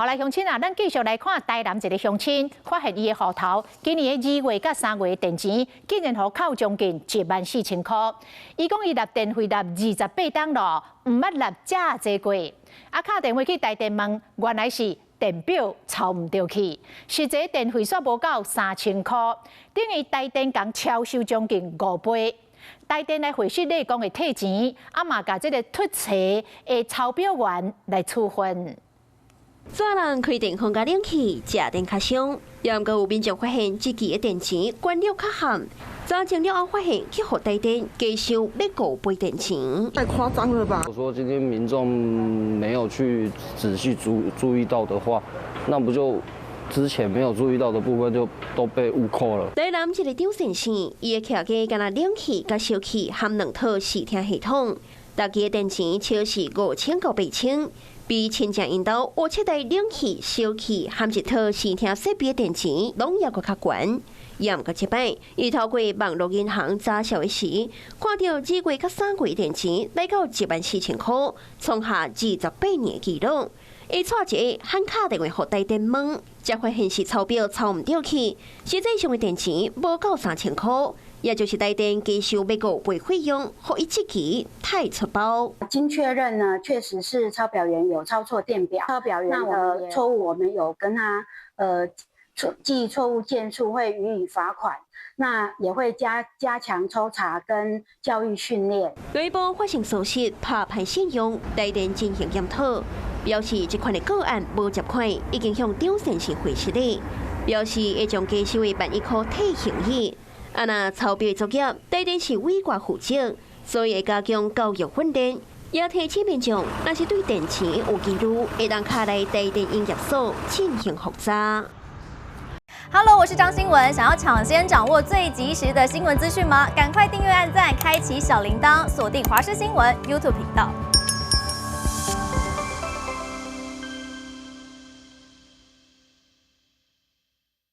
好來，鄉親啊，咱繼續來看台南一个鄉親，發現伊的戶頭今年的2月佮3月電錢，竟然予扣將近14,000箍。伊講伊納電費納28冬咯，毋捌納遮濟過。啊，敲電話去台電問，原來是電表抄毋著去，實際電費煞無夠3000箍，等於台電共超收將近5倍。台電來回釋咧講會退錢，啊嘛共這个脫冊的抄表員來處分。早人開電風共冷氣，食電較省。也毋過有民眾發現，這期的電錢管了較譀。查證了後發現，去予台電加收欲五倍電錢。太誇張了吧？我說今天民眾沒有去仔細注意到的話，那不就之前沒有注意到的部分就都被誤扣了。台南一个張先生，伊的徛家干焦冷氣佮燒氣含兩套視聽系統，逐期的電錢超是5900，比親情𪜶兜有七台冷氣、燒氣含一套視聽設備的電錢，攏猶閣較懸。也毋過這擺，伊透過網路銀行查數的時，看著2月佮3月電錢來到14,000箍，創下28年紀錄。伊帶一个喊敲電話予台電問，才發現是抄表抄毋著去，實際上的電錢無夠3000箍，也就是台電加收欲五倍費用，予伊這期太出包。經確認呢，確實是抄表員有抄錯電表，抄表員的錯誤，我們有跟他記錯誤件數會予以罰款，那也會加強抽查跟教育訓練。內部發生疏失，拍歹信用，台電進行檢討，表示這款的個案無接款，已經向張先生回釋了，表示會將加收的11,000箍退還伊。啊，若抄表作業，台電是委外負責，所以會加強教育訓練，也提醒民眾，若是對電錢有疑慮，會當敲來台電營業所進行複查。 Hello，我是張新文。想要搶先掌握最及時的新聞資訊嗎？趕快訂閱、按讚、開啟小鈴鐺，鎖定華視新聞 YouTube 頻道。